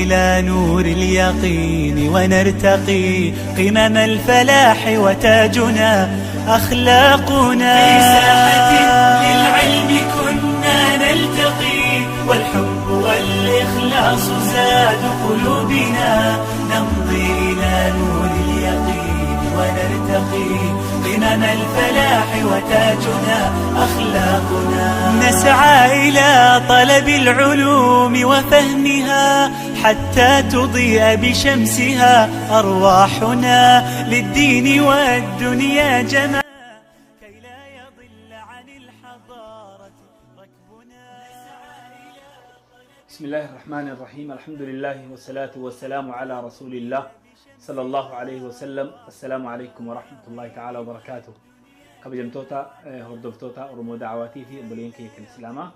إلى نور اليقين ونرتقي قمم الفلاح وتاجنا أخلاقنا. في ساحة للعلم كنا نلتقي، والحب والإخلاص زاد قلوبنا. نمضي إلى نور اليقين ونرتقي قمم الفلاح وتاجنا أخلاقنا. نسعى إلى طلب العلوم وفهمها حتى تضيء بشمسها أرواحنا للدين والدنيا جمعا، كي لا يضل عن الحضارة ركبنا. بسم الله الرحمن الرحيم، الحمد لله والصلاة والسلام على رسول الله صلى الله عليه وسلم. السلام عليكم ورحمة الله تعالى وبركاته. Kabajamtoota hordoftoota Oromoo Daawaatii fi obboleeyyan kiyya kan Islaamaa,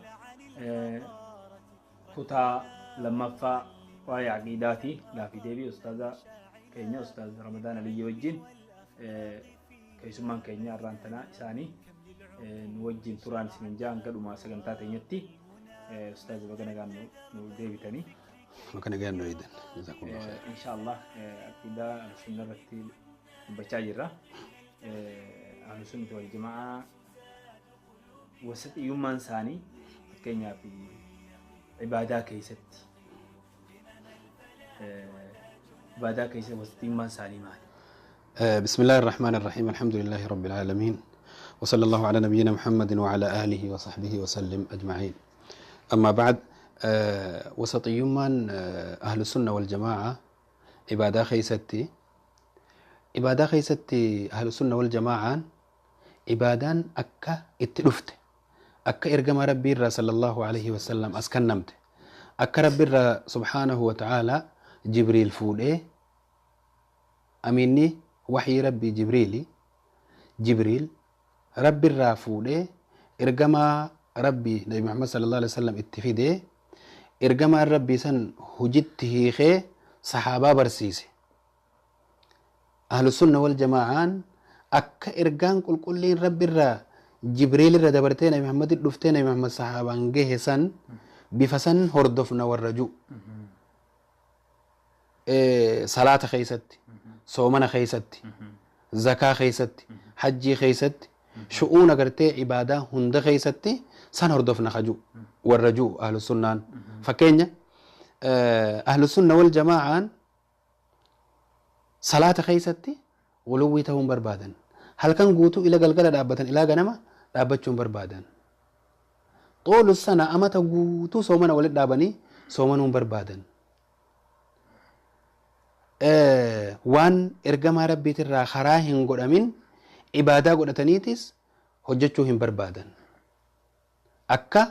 kutaa lammaffaa waa'ee aqiidaatii gaafii deebii ustaaza keenya Ustaaz Ramadaan Aliyyi wajjin, keessummaan keenya arraan tanaa isaanii nu wajjin turaan isinin jaa hanga dhumaa sagantaa teenyatti. Ustaaz, baga nagaan nu deebitanii. Baga nagaan nu eedan. Jazakumullahu khair. Insha Allah aqiidaa Ahlusunna irratti dubbachaa jirra. Ahlusunnati wal Jamaa wasaxiyyummaan isaanii, fakkeenyaaf ibaadaa keessatti wasaxiyyummaan isaanii maali? بسم الله الرحمن الرحيم، الحمد لله رب العالمين، وصلى الله على نبينا محمد وعلى آله وصحبه وسلم أجمعين. أما بعد، وسطيمان أهل السنة والجماعة عبادة خيستي أهل السنة والجماعة عبادان أكا اتلفت، أكا إرقم ربي صلى الله عليه وسلم أسكنمت، أكا ربي سبحانه وتعالى جبريل فوده أميني وحي ربي جبريلي جبريل ربي irraa fuudhee ergamaa Rabbii Nabi Muhammad sallallahu alaihi wasallam itti fidee, ergamaan Rabbii san hujitti hiikee sahaabaa barsiise. Ahlu Sunna wal Jamaa'aan akka ergaan qulqulliin Rabbi irraa Jibriil irra dabartee Nabi Muhammad dhuftee Nabi Muhammad sahaabaan gahe san bifa san hordofna warra ji'u. Salaata keessatti, soomana keessatti, zakaa keessatti, hajjii keessatti, shu'uuna gartee ibaadaa hunda keessatti san hordofna kaju warra ji'u Ahlu Sunnaan. Fakkeenya, Ahlu Sunna wal Jamaa'aan salaata keessatti guluwwii ta'uu hin barbaadan. Halkan guutuu ila galgala dhaabbatan, ilaa ganama dhaabbachuu hin barbaadan. Xoolu sana amata guutuu soomana walitti dhaabanii soomanuu hin barbaadan. Waan ergamaa Rabbiitirraa karaa hin godhamin ibaadaa godhataniitis hojjechuu hin barbaadan. Akka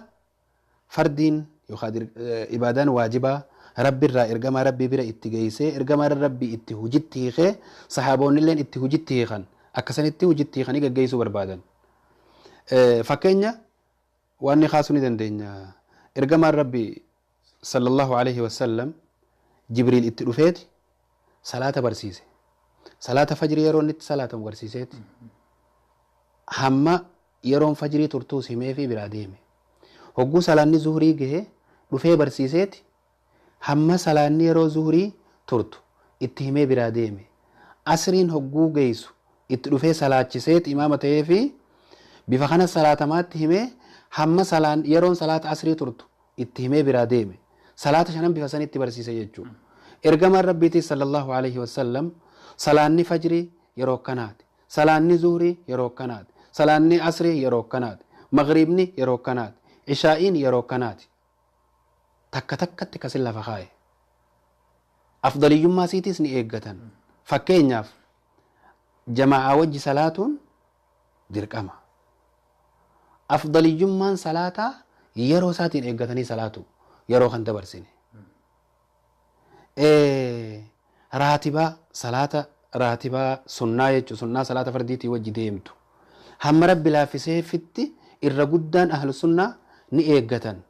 fardiin yookaan ibaadaan waajibaa Rabbiirraa ergamaa Rabbii bira itti geessee, ergamaa Rabbii itti hujitti hiikee, sahaabonni illeen itti hujitti hiikan, akkasanitti hujitti hiikanii gaggeessuu barbaadan. Fakkeenya waan ni kaasuu ni dandeenya. Ergamaan Rabbii sallallahu alaihi wasallam Jibriil itti dhufeeti salaata barsiise. Salaata fajrii yeroo inni itti salaatamu barsiiseeti. Hamma yeroon fajrii turtuus himee fi biraa deeme. Hogguu salaanni zuhurii gahe dhufee barsiiseeti hamma salaanni yeroo zuhurii turtu itti himee biraa deeme. Asriin hogguu geessu itti dhufee salaachiseeti imaama ta'ee fi bifa kana salaatamaatti himee hamma salaan yeroon salaata asrii turtu itti himee biraa deeme. Salaata shanan bifa sanitti barsiise jechuudha. Ergamaan Rabbiitis sallallahu alaihi wasallam salaanni fajrii yeroo akkanaati. Salaanni zuhurii yeroo akkanaati. Salaanni asrii yeroo akkanaati. Magriibni yeroo akkanaati. Ishaa'iin yeroo akkanaati. Takka takkatti kasin lafa kaa'e. Afdaliyyummaa isiitis ni eeggatan. Fakkeenyaaf, jamaa'aa wajji salaatuun dirqama. Afdaliyyummaan salaataa yeroo isaatiin eeggatanii salaatu, yeroo kan dabarsine. Raatibaa, salaata raatibaa sunnaa jechuun sunnaa salaata fardiitii wajji deemtu. Hamma Rabbi laaffiseefitti irra guddaan Ahlu Sunnaa ni eeggatan.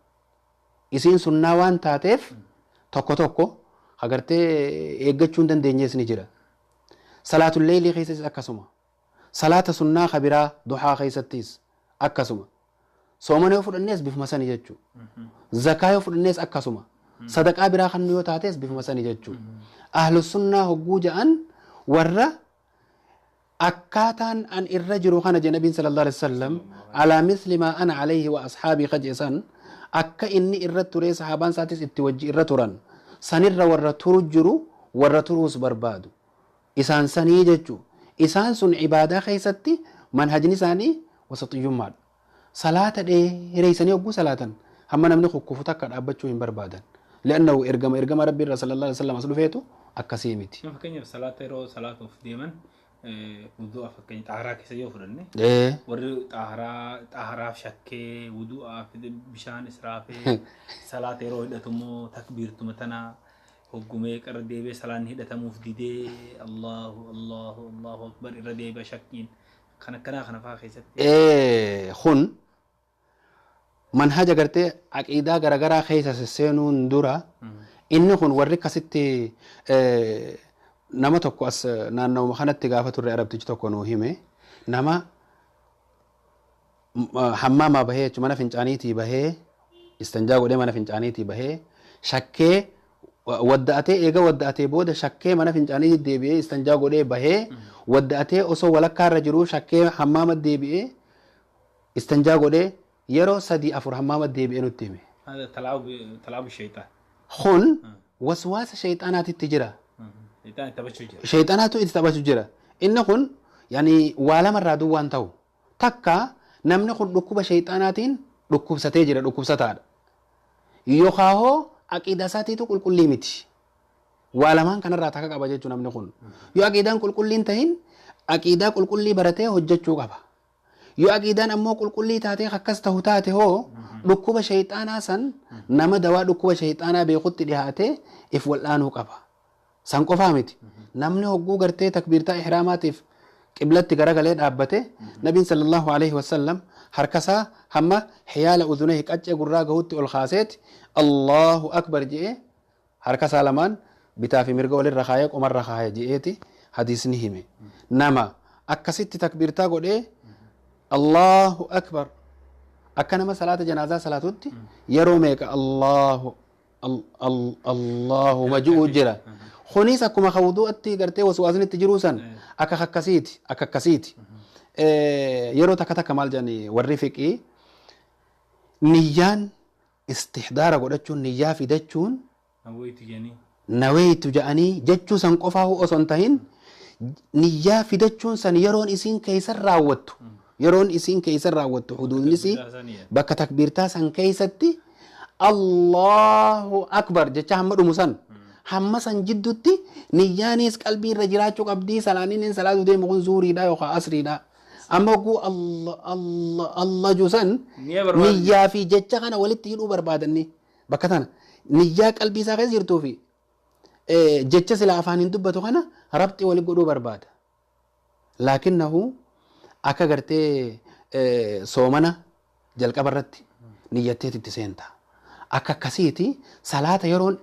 Isiin sunnaa waan taateef tokko tokko agartee eeggachuu hin dandeenyees ni jira. Salaatul leeylii keessattis akkasuma. Salaata sunnaa kabiraa duhaa keessattis akkasuma. Soomana yoo fudhannees bifuma sani jechuudha. Zakaa yoo fudhannees akkasuma. Sadaqaa biraa kan yoo taates bifuma sani jechuudha. Ahlu sunnaa hogguu ja'an warra akkaataan an irra jiru kana jedhe nabiin sallallahu alaihi wasallam, alaa misli maa ana alayhi wa ashaabii kajeesan, akka inni irra ture sahaabaan isaatis itti wajji irra turan sanirra warra turu jiru, warra turuus barbaadu isaan sanii jechuu. Isaan sun ibaadaa keessatti manhajni isaanii wasaxiyyummaadha. Salaata dheereysanii hogguu salaatan hamma namni kukkufu takka dhaabbachuu hin barbaadan. Li'annahu ergama rabbi irra sallallahu alaihi wasallam as dhufeetu akkasii miti. Fakkeenyaaf, salaata yeroo salaatuuf deeman, wudu'a fakkeenya xaaraa keessa yoo fudhanne, warri xaaharaaf shakkee wudu'aaf bishaan israafee salaata yeroo hidhatu immoo takbiirtuma tana hoggumee qarra deebi'ee salaan hidhatamuuf didee Allahu Allahu Allahu akbar irra deebi'a shakkiin kan akkanaa kana fa'aa keessatti. Kun manhaja gartee aqiidaa garagaraa keessa sesseenuun dura, inni kun warri akkasitti nama tokko as naannawuma kanatti gaafa turre arabtichi tokko nuu hime. Nama hammaamaa bahee jechuun mana fincaaniitii bahee, istanjaa godhee mana fincaaniitii bahee, shakkee wadda'atee, eega wadda'atee booda shakkee mana fincaaniitii deebi'ee istanjaa godhee bahee, wadda'atee osoo walakkaa irra jiruu shakkee hammaama deebi'ee istanjaa godhee, yeroo sadii afur hammaama deebi'ee nutti hime. هذا تلاعب الشيطان. Kun waswaasa shayxaanaatitti jira. Shayxaan itti taphachuu jira. Shayxaanaatu itti taphachuu jira. Inni kun yani waa lamarraa duwwaan ta'u. Takka namni kun dhukkuba shayxaanaatiin dhukkubsatee jira, dhukkubsataadha. Yookaan hoo aqiidaa isaatiitu qulqullii miti. Waa lamaan kanarraa takka qaba jechuun namni kun. Yoo aqiidaan qulqullii hin tahin, aqiidaa qulqullii baratee hojjechuu qaba. Yoo aqiidaan ammoo qulqullii taatee akkas ta'u taate hoo, dhukkuba shayxaanaa san nama dawaa dhukkuba shayxaanaa beekutti dhihaatee if wal'aanuu qaba. San qofaa miti. Namni hogguu gartee takbiirtaa ihraamaatiif qiblatti garagalee dhaabbate, nabiin sallallahu alaihi wasallam harkasaa hamma hiyaala uzunehi, qaccee gurraa gahutti ol kaaseeti Allahu akbar je'ee, harkasaa lamaan bitaa fi mirga walirra kaayee qomarra kaayee je'eeti hadiisni hime. Nama akkasitti takbiirtaa godhee Allahu akbar akka nama salaata janaazaa salaatutti yeroo meeqa Allahu Allahuma ji'u jira. Kunis akkuma wudu'atti gartee waswaasni itti jiruu san akka akkasiiti, akka akkasiiti. Yeroo takka takka maal jedhani warri fiqii, niyyaan istihdaara godhachuun, niyyaa fidachuun, Nawwaytu jedhanii. Nawaytu jedhanii jechuu san qofaa osoo hin tahin, niyyaa fidachuun san yeroon isiin keessa raawwattu, yeroon isiin keessa raawwattu huduudnis bakka takbiirtaa san keessatti Allahu akbar jecha hamma dhumu san, hamma san jidduutti niyyaanis qalbii irra jiraachuu qabdii. Salaaniin salaatu deemu kun zuuriidha yookaan asriidha. Amma hogguu Allah Allah Allah jiru san Niyyaa barbaadu. Niyyaa fi jecha kana walitti hidhuu barbaadanni bakka tana niyyaa qalbii isaa keessa jirtuu fi jecha sila afaan hin dubbatu kana rabxii walitti godhuu barbaada. Laakinnahu akka gartee soomana jalqaba irratti niyyatteet itti seenta. Akka akkasiiti salaata yeroon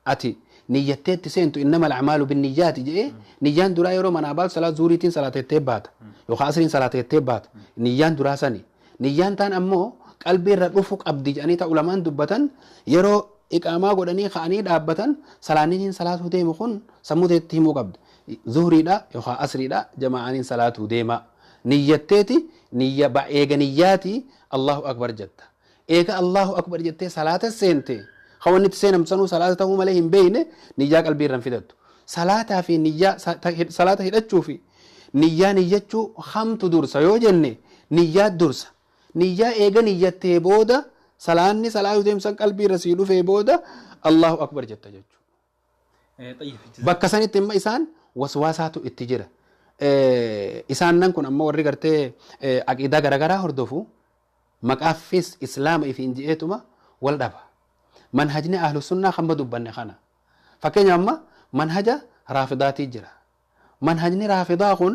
ati niyyatteetti seentu, innama al'amaalu binniyyaati jedhee, niyyaan duraa yeroo manaa baatu salaat zuuriitiin salaatettee baata yookaan asriin salaatettee baata, niyyaan duraa sani. Niyyaan taan ammoo qalbii irra dhufu qabdi jedhanii ta'u lamaan dubbatan. Yeroo iqaamaa godhanii ka'anii dhaabbatan, salaanniin salaatuu deemu kun sammuu teetti himuu qabda. Zuhriidha yookaan asriidha jamaa'aniin salaatuu deema. Niyyatteeti niyya eega niyyaati Allahu akbar jetta. Eega Allahu akbar jettee salaata seente, kan itti seenamtu sanuu salaata ta'uu malee hin beekne, niyyaa qalbii irra hin fidattu. Salaataa fi niyyaa, salaata hidhachuu fi niyyaa niyyachuu hamtu dursa yoo jenne, niyyaa dursa. Niyyaa eega niyyattee booda, salaanni salaatuu deemsan qalbii irra sii dhufee booda Allahu akbar jetta jechuudha. طيب. Bakka sanitti imma isaan waswaasaatu itti jira. Isaan nan kun amma warri gartee aqiidaa garaagaraa hordofu maqaaffis islaama ifiin je'eetuma wal dhaba. Manhajni ahlu sunnaa kan dubbanne kana. Fakkeenya amma manhaja raafidaatii jira. Manhajni raafidaa kun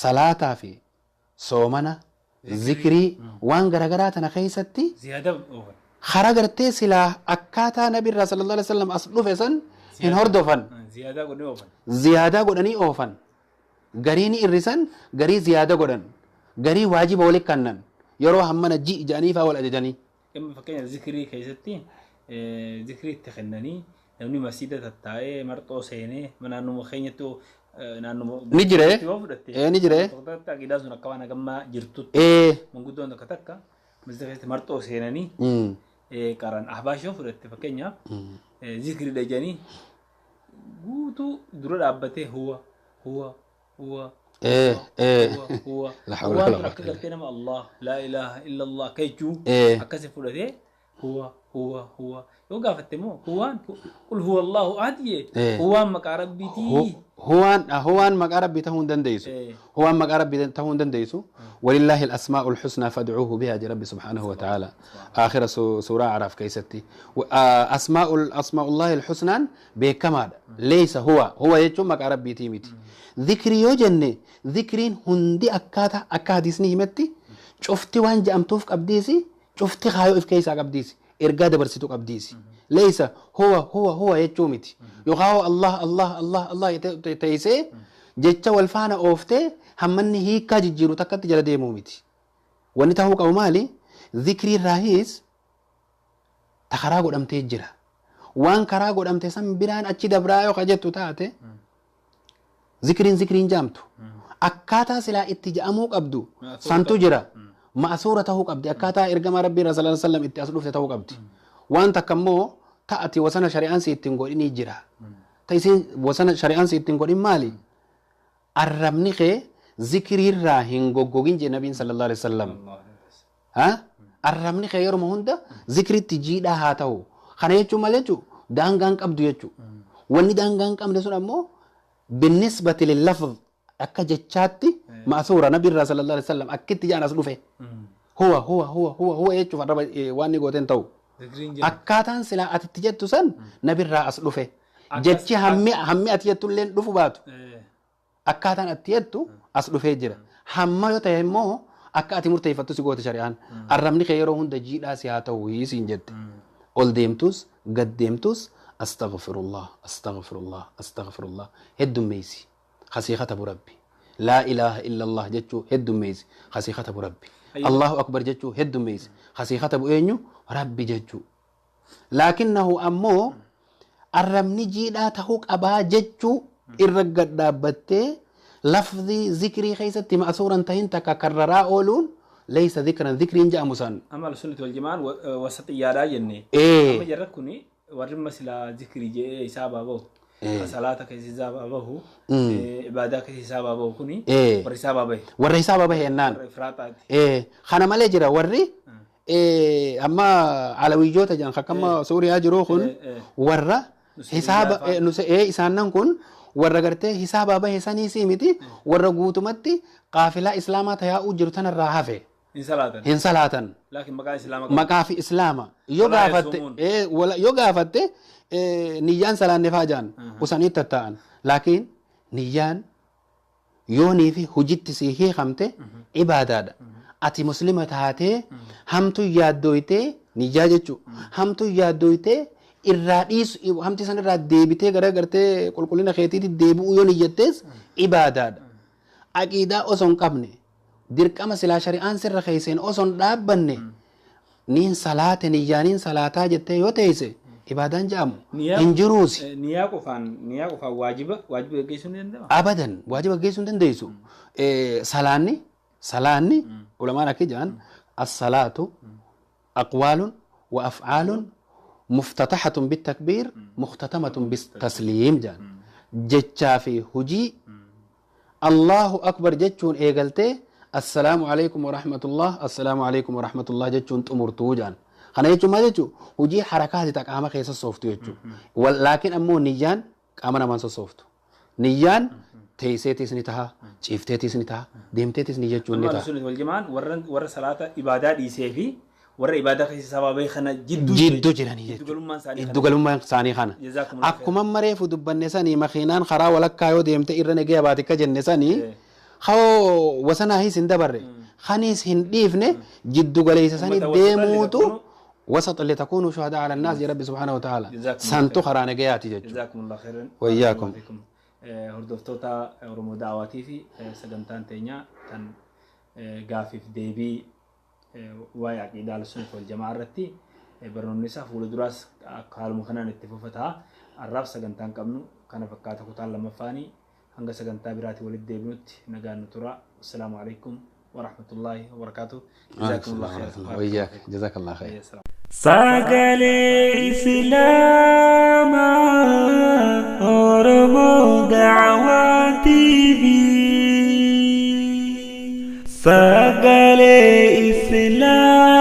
salaataa fi soomana, zikrii, waan garaagaraa tana keessatti Ziyaada oofan. Hara gartee silaa akkaataa nabi irraa sallallahu alaihi wasallam as dhufe san hin hordofan. Ziyaadaa godhanii oofan. Ziyaadaa godhanii oofan. Garii ni irrisan, garii ziyaada godhan, garii waajiba walit kannan, yeroo hammana ji'i jedhanii faa wal ajajanii. Fakkeenya zikrii keessatti zikrii itti kennanii namni masiida tattaa'ee marxoo seenee naannuma keenyatti naannuma. Ni jire. Yoo fudhatte. Ni jire. Tokko aqidaa sun akka waan hagammaa jirtutti. Manguddoon tokko takka masiida keessatti marxoo seenanii qaran ahbaash yoo fudhatte fakkeenyaaf zikrii dhajanii guutuu dura dhaabbatee huwa huwa huwa huwa La hawla huwaan wala kun akka gartee nama Allah laa ilaaha illa Allah akka jechuu akkasi fudhatee huwa huwa huwa yoo gaafatte immoo huwaan qul huwa Allahu ahad jee huwaan maqaa rabbiitii. Huwaan maqaa rabbii ta'uu hin dandeessu. Huwaan maqaa rabbii ta'uu hin dandeessu. Walillaahi al-asmaa'u al-husnaa fad'uuhu bihaa jedha Rabbi subhaanahu wa ta'aala. Aakhira suuraa Araaf keessatti. Asmaa'ullaahi al-husnaan beekamaadha. Leeysa huwa. Huwa jechuun maqaa rabbiitii miti. Zikrii yoo jenne zikriin hundi akkaataa akka hadiisni himetti cufti waan je'amtuuf qabdiisi cufti kaayoo if keessaa qabdiisi. Ergaa dabarsitu qabdiisi. Leeysa huwa huwa huwa jechuu miti. Yookaan huwa Allah Allah Allah Allah teessee jecha wal faana ooftee hammanni hiikkaa jijjiiru takkatti jala deemuu miti. Wanni ta'uu qabu maali? Zikrii irraahis ta karaa godhamtee jira. Waan karaa godhamte san biraan achi dabraa yoo ka jettu taate zikriin zikriin jaamtu. Akkaataa silaa itti ja'amuu qabdu santu jira. Ma'asuura ta'uu qabdi. Akkaataa ergamaa Rabbii irraa sallallahu alaihi wasallam itti as dhufte ta'uu qabdi. Waan takka immoo ta'ati wasana shari'aan si ittiin godhinii jira. Ta isiin wasana shari'aan si ittiin godhin maali? Arrabni kee zikriirraa hin goggogin jee Nabiin sallallahu alaihi wasallam. Arrabni kee yeruma hunda zikritti jiidhaa haa ta'u. Kana jechuun maal jechuu? Daangaan qabdu jechuu. Wanni daangaan qabne sun ammoo binnisbati lillafz akka jechaatti ma'asuura Nabi irraa sallallahu alaihi wasallam akkitti jaan as dhufe. Huwa huwa huwa huwa huwa jechuuf arraba waan ni gooteen ta'u. Akkaataan silaa ati itti jettu san nabirraa as dhufe. Jechi hammi ati jettu illee dhufu baatu. Akkaataan ati jettu as dhufee jira. Hamma yoo ta'e immoo akka ati murteeffattu si goote shari'aan. Arrabni kee yeroo hunda jiidhaa si haa ta'u siin jette. Ol deemtus gad deemtus astaghfirullah astaghfirullah astaghfirullah heddummeessi. Kasii katabu Rabbi. Laa ilaaha illallah jechuu heddummeessi. Kasii katabu Rabbi. Allahu akbar jechuu heddummeessi. Kasii katabu eenyu? Rabbi jechuu. Laakinnahu ammoo arrabni jiidhaa ta'uu qabaa jechuu irra gad dhaabbattee lafzi zikrii keessatti ma'asuuran tahin takka karraraa ooluun leeysa zikran zikriin jedhamu san. Amma al-sunnati wal jamaan wasatiyyaadhaa jenne. Amma jarra kuni warri amma silaa zikrii jedhee isaa babahu. Salaata keessa isaa babahu. Ibaadaa keessa isaa babahu kuni warri isaa babahe. Warra isaa babahe jennaan. Warra ifraaxaati. Kana malee jira warri amma alawiyyoota jedhan akkama Suuriyaa jiru kun warra hisaaba isaanan kun warra gartee hisaaba bahe sanii miti warra guutumatti qaafilaa islaamaa tayaa'uu jiru tanarraa hafe. Hin salaatan. Hin salaatan. Laakiin maqaa islaamaa Maqaa fi islaama. Yoo gaafatte yoo gaafatte niyyaan salaanne faa jaan usanii tatta'an. Laakiin niyyaan yoonii fi hojitti si hiikamte ibaadaadha. Ati muslima taatee hamtu yaaddooytee niyyaa jechuu hamtu yaaddooytee irraa dhiisu hamti san irraa deebitee gara gartee qulqullina keetiitti deebi'uu yoo niyyattees ibaadaadha. Aqiidaa osoo hin qabne dirqama silaa shari'aan sirra keesseen osoo hin dhaabbanne niin salaate niyyaaniin salaataa jettee yoo teesse ibaadaan jedhamu hin jiruusi. Niyyaa qofaan waajiba gaggeessuu ni danda'ama? Abadan waajiba gaggeessuu hin dandeessu. Salaanni ulamaan akka jedhan as-salaatu aqwaalun wa af'aalun muftatahatun bitakbiir muktatamatun bitasliim jedhan. Jechaa fi hojii Allahu akbar jechuun eegaltee assalaamu alaikum warahmatullah assalaamu alaikum warahmatullah jechuun xumurtuu jedhan. Kana jechuun maal jechuu? Hojii harakaati ta qaama keessa sooftu jechuu. Laakiin ammoo niyyaan qaama namaan sossooftu. Niyyaan teesseetis ni taha, ciifteetis ni taha, deemteetis ni jechuun ni Amma taha. al-sunnati wal jamaan warra salaata ibaadaa dhiisee fi warra ibaadaa keessa sababa kana jidduu Jidduu jiranii jechuudha. Jiddugalummaan isaanii kana. Jiddugalummaan isaanii kana. Jazaakumullahu khairan. Akkuma mareefu dubbanne sanii makiinaan karaa walakkaa yoo deemte irra negee baatikka jenne sanii hoo wasanaahis hin dabarre kaniis hin dhiifne jiddugaleessa sanii Ummata wasaxan deemuutu litakunu وسط لتكونوا شهداء على الناس يا رب سبحانه وتعالى جزاكم الله سانتو خير. خرا نجياتي جچو جزاكم الله خيرا. وإياكم. Hordoftoota Oromoo Daawaatii fi sagantaan teenyaa kan gaafiif deebii Waa'ee aqiidaa Ahlussunnah wal Jamaa irratti barnoonni isaa fuula duraas akka haaluma kanaan itti fufa ta'a. Har'aaf sagantaan qabnu kana fakkaata kutaan lammaffaanii hanga sagantaa biraatii walitti deebinutti nagaan nu tura. Assalaamu alaikum wa rahmatullaahi wa barakaatuh. Jazaakumullah khairan. وإياك جزاك الله خير. Sagalee Islaamaa Oromoo Da'awaa TV. Sagalee Islaamaa.